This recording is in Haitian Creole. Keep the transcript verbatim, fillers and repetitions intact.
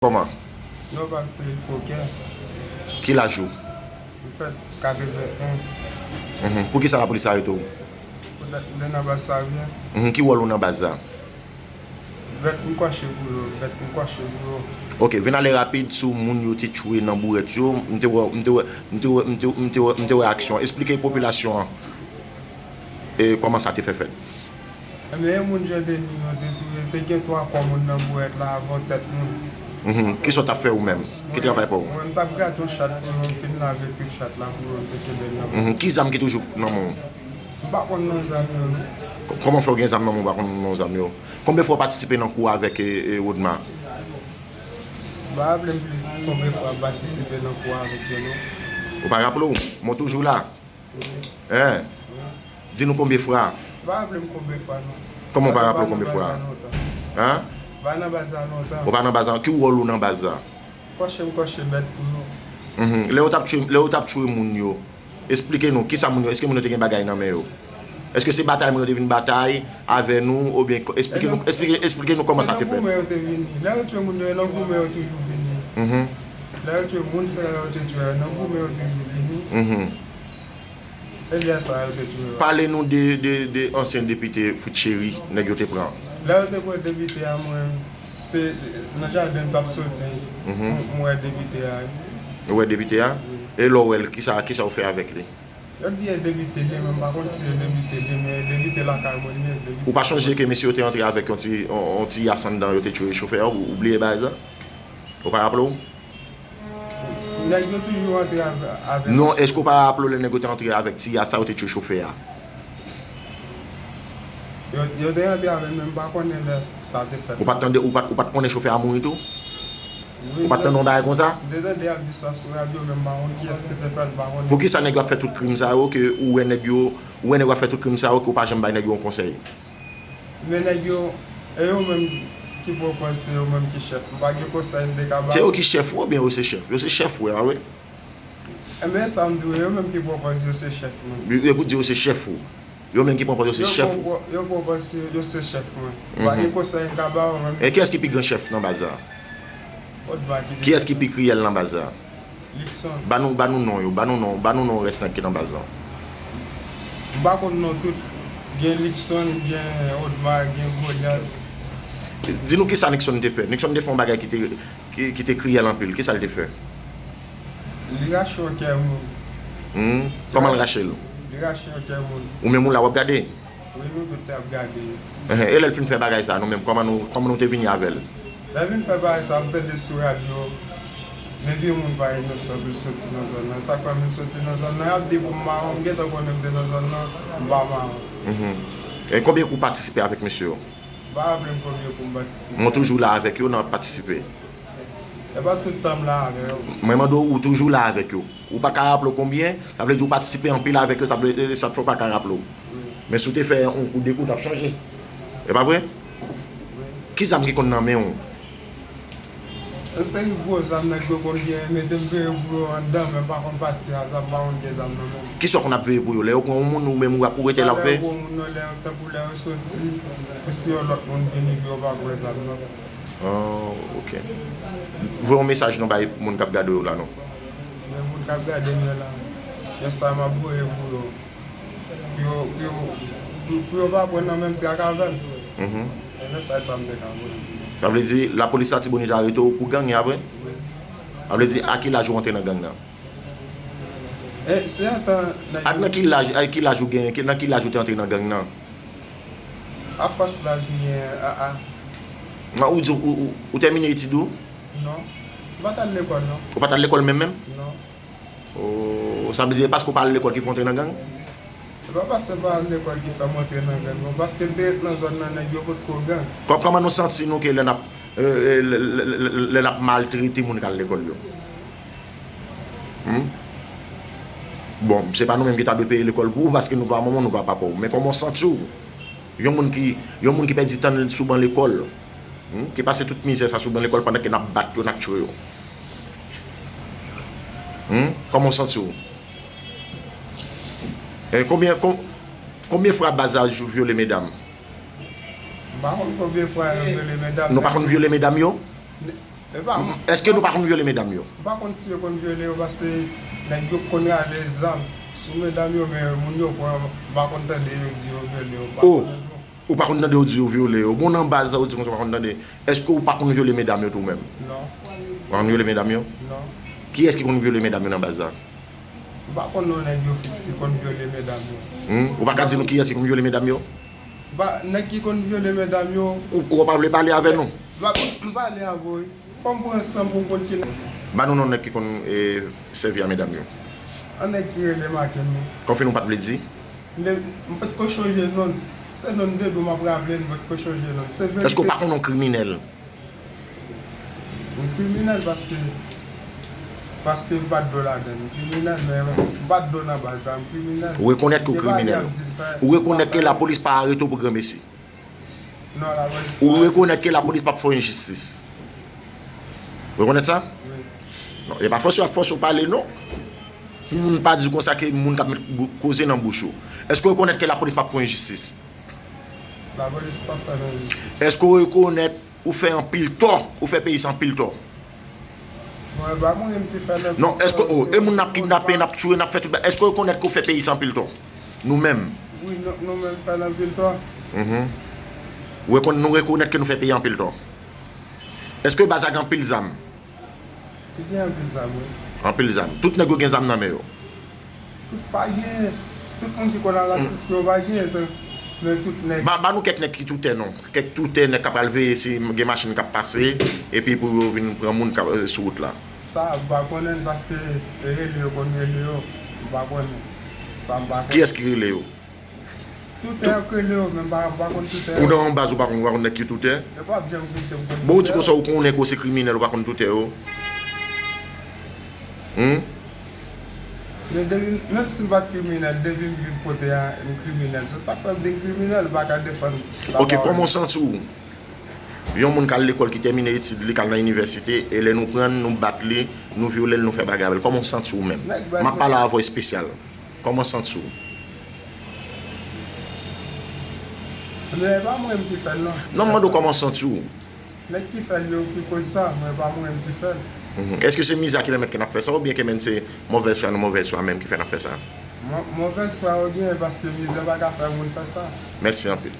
Kòman? Non, pa se fokè. Ki laj ou? M fèt katreven en. Mhm. Poukisa lapolis arete w? Poutèt m te nan baz sa byen. Mhm. Ki wòl ou nan baz la? Bèt m kòche pou yo, bèt m kòche pou yo. Ok, vin ale rapid sou moun yo te tchwe nan bourèt yo. M te wè, m te wè, m te wè, m te, m te wè, m te wè aksyon. Esplike popilasyon an e kòman sa te fè fèt. Ebyen, e moun Jandeni yo te touye, te gen twa kò moun nan bourèt la avan tèt moun. Mhm. Kisa w t ap fè ou menm? Ki travay pa w? Mwen, m t ap grate yon chat pou yo, m fin lave tout chat la pou yo, m te kenbe l nan men. Mhm. Ki zam ki toujou nan men w? M pa konn non zam yo, non. K-, kòman fè w gen zam nan men w, w pa konn non zam yo? Konbyen fwa w patisipe nan kou avèk, e, e, Rodma? M pa raple m plis konbyen fwa m patisipe nan kou avèk yo, non. Ou pa raple w? Mwen toujou la. Wi. Hein? Wi. Di nou konbyen fwa? M pa raple m konbyen fwa, non. Kòman w pa raple w konbyen fwa? Hein? M pa nan baz la lontan. Ou pa nan baz la, ki wòl ou nan baz la? Kòche m kòche bèt pou yo. Mhm. Lè yo t ap tchwe, lè yo t ap tchwe moun yo, esplike nou, kisa moun yo, èske moun yo te gen bagay nan men yo? Èske se batay moun yo te vin batay avè nou, oubyen, esplike nou, esplike, esplike nou kòman sa te fèt? Se nan goumen yo te vini. Lè yo tchwe moun yo, e nan goumen yo toujou vini. Mhm. Lè yo tchwe moun sa yo te tchwe, nan goumen yo toujou vini. Mhm. E lè sa yo te tchwe yo. Pale nou de, de, de ansyen depite Fritz Chéry, nèg yo te pran. Lè yo te pran depite a, mwen, se nan jaden m t ap soti, mhm, m, m wè depite a. Ou wè depite a? Wi. E lè w wè l, kisa, kisa w fè avèk li? Yo di e depite li ye, men m pa konn si e depite li ye, men e depite lakay mwen li ye, depite. Ou pa chonje ke mesye yo te antre avèk yon ti, yon, yon ti yas anndan, yo te tchwe chofè a, ou, ou bliye bagay sa? Ou pa raple w? Nèg yo toujou antre avè-, avè. Non, èske w pa raple w lè nèg yo te antre avèk ti yas sa, yo te tchwe chofè a? Yo, yo te antre avè l, men m pa konnen lè sa te fèt. Ou pa t tande, ou pa t, ou pa t konnen chofè a mouri tou? Wi, ou pa t tande yon bagay konsa? M te tande y ap di sa sou radyo, men m pa konn kiyès ki te fè l, m pa konnen. Poukisa nèg yo ap fè tout krim sa yo, ke ou wè nèg yo, ou wè nèg yo ap fè tout krim sa yo, ke w pa janm bay nèg yo yon konsèy? Men nèg yo, e yo menm ki pwopòz, se yo menm ki chèf. M pa gen konsèy m te ka ba yo. Se yo ki chèf ou oubyen yo se chèf? Yo se chèf ou a, wi. Ebyen, sa m di w, yo menm ki pwopòz yo se chèf mwen. Yo, yo pou di yo se chèf ou. Yo menm ki pwopòz yo se chèf ou. Yo pwopò-, yo pwopòz se, yo se chèf mwen. M pa gen konsèy m ka ba yo menm. E kiyès ki pi gran chèf nan baz la? Odma ki pi gran chèf. Kiyès ki pi kriyèl nan baz la? Luckson. Ba nou, ba nou non yo, ba nou non, ba nou non rès nèg ki nan baz lan. M pa konn non tout. Gen Luckson, gen Odma, gen Goliath. Di nou kisa Luckson te fè. Luckson te fè yon bagay ki te, ki, ki te kriyèl anpil. Kisa l te fè? Li rache yon kè moun. Hmm? Kòman l rache l? Li rache yon kè moun. Ou menm ou la w ap gade? Wi, nou tout te ap gade. Enhen, e lè l fin fè bagay sa, nou menm, kòman nou, kòman nou te vini avè l? Lè l vin fè bagay sa, m tande sou radyo, depi yon moun pa inosan pou l soti nan zòn nan. Sa k fè m vin soti nan zòn nan, y ap di pou m mawon, m gentan konnen m te nan zòn nan, m pa mawon. Mhm. E konbyen kou w patisipe avèk mesye yo? M pa raple m konbyen kou m patisipe. Mwen toujou la avèk yo, n ap patisipe. E pa tout tan m la avè yo. Mwen mande w, ou toujou la avèk yo. Ou pa ka raple w konbyen, sa vle di ou patisipe anpil avèk yo, sa vle, e, sa fè w pa ka raple w. Wi. Men si w te fè yon kou, de kou, w t ap chanje. E pa vre? Wi. Ki zam ki konn nan men w? Yon seri gwo zam nèg yo konn gen, mete m veye pou yo anndan, men m pa konn pati a, sa m pa konn gen zam nan men m. Kisa w konn ap veye pou yo? Lè yo pran yon moun, ou menm ou ap, ou rete la ap veye? Lè yo pran yon moun nan, lè yo, tankou lè yo soti, pou si yon lòt moun vini, pou yo pa pran zam nan. Oh, ok. Voye yon mesaj non bay moun k ap gade w la non. Men moun k ap gade m yo la, mesaj m ap voye pou yo. Pou yo, pou yo, pou, pou yo pa pran nan menm trak avè m. Mhm. E mesaj sa m te ka voye pou yo. Sa vle di, lapolis Latibonit arete w pou gang, a vre? Wi. Sa vle di, a ki laj ou antre nan gang nan? E, se antan nèg yo. Ak nan ki laj, a ki laj ou genyen, ki, nan ki laj ou te antre nan gang nan? Afòs laj m genyen, a, a. Nan, ou di, ou, ou, ou tèmine etid ou? Non. M pa t al lekòl, non. Ou pa t al lekòl menm, menm? Non. Oh, sa vle di, e paske w pa al lekòl ki fè w antre nan gang? E pa paske m pa al lekòl ki fè m antre nan gang, non. Paske m te ret nan zòn nan, nèg yo potko gang. Kò-, kòman nou santi nou ke lè n ap, e, e, lè, lè, lè, lè n ap maltrete moun k al lekòl yo? Hmm? Bon, se pa nou menm ki ta dwe peye lekòl pou ou, paske nou pa manman w, nou pa papa w. Men kòman w santi w? Yon moun ki, yon moun ki pèdi tan l sou ban lekòl, hmm, ki pase tout mizè sa sou ban lekòl pandan ke n ap bat yo, n ap tchwe yo. Hmm? Kòman w santi w? E konbyen, kon-, konbyen fwa baz la vyole medam? M pa konn konbyen fwa yo vyole medam. Nou pa konn vyole medam yo? Èske nou pa konn vyole medam yo? M pa konn si yo konn vyole yo, paske nèg yo konn rale zam sou medam yo, men moun yo pran, m pa konn tande yo di yo vyole yo, m pa konn tande. Ou pa konn tande yo di yo vyole yo? Bon, nan baz sa, ou di konsa ou pa konn tande. Èske ou pa konn vyole medam yo tou menm? Non. Ou pa konn vyole medam yo? Non. Kiyès ki konn vyole medam yo nan baz la? M pa konn non nèg yo fiks ki konn vyole medam yo. Hmm? Ou pa ka di nou kiyès ki konn vyole medam yo? Ba, nèg ki konn vyole medam yo. Ou, ou pa vle pale avè nou? Ba, m pale avè w wi. Fò m pran san pou m konn ki nèg. Ba nou non nèg ki konn, e, sèvi a medam yo. An nèg ki rele Maken wi. Konfime ou pa t vle di? M, m pa t ko chonje non l. Se non de do m ap raple l, m pa t ko chonje non l. Se verite. Èske ou pa konn yon kriminèl? M kriminèl paske, paske m pa t do ladan l. M kriminèl, men m pa t do nan baz la. M kriminèl. Ou rekonèt ke w kriminèl. Ou rekonèt ke lapolis pa arete w pou granmesi. Non, lapolis pa. Ou rekonèt ke lapolis p ap fè w enjistis. Ou rekonèt sa? Wi. Non, e pa fòse y ap fòse w pale, non. Pou moun pa di konsa ke moun k ap met bou-, koze nan bouch ou. Èske w rekonèt ke lapolis p ap fè w enjistis? Lapolis p ap fè m enjistis. Èske w rekonèt ou fè anpil tò, ou fè peyi sa anpil tò? Mwen, pa mwen menm ki fè l. Non, èske, oh, e moun n ap kidnape, n ap tiye, n ap fè tout bagay, èske w rekonèt ke w fè peyi sa anpil tò? Nou menm. Wi, nou, nou menm fè l anpil tò. Mhm. Ou rekonn-, nou rekonèt ke nou fè peyi anpil tò. Èske baz la gen anpil zam? Li gen anpil zam, wi. Anpil zam. Tout nèg yo gen zam nan men yo? Tout pa gen. Tout moun ki konn al asiste yo pa gen, men tout nèg. Ba, ba nou kèk nèg ki toutè non. Kèk toutè nèg k ap al veye si gen machin k ap pase, epi pou yo vin pran moun k ap, eh, sou wout la. Sa, m pa konnen l paske e rele yo konn rele yo, m pa konnen. Sa m pa konnen. Kiyès ki rele yo? Toutè k rele yo, men m pa, m pa konn toutè yo. Ou nan yon baz ou pa konn, ou pa konn nèg ki toutè? Yo p ap janm kite m konn toutè yo. Bon, ou di konsa ou konnen ke w se kriminèl, ou pa konn toutè yo? Hmm? Men depi, menm si m pa t kriminèl, depi m viv kote a, m kriminèl. Se sa k fè m vin kriminèl, m pa ka defann lapawòl. Ok, kòman w santi w? Yon moun k al lekòl, ki tèmine etid li, k al nan inivèsite, e lè nou pran l, nou bat li, nou vyole l, nou fè bagay avè l. Kòman w santi w menm? M ap pale avè w espesyal. Kòman w santi w? Men e pa mwen menm ki fè l, non. Non, m mande w kòman w santi w. Nèg ki fè l yo ki koz sa, men e pa mwen menm ki fè l. Mhm. Èske se mizè a ki pèmèt ke n ap fè sa, oubyen ke menm se movèz fwa nou, movèz fwa menm ki fè n ap fè sa? Mo-, movèz fwa yo genyen, paske mizè pa ka fè moun fè sa. Mèsi anpil.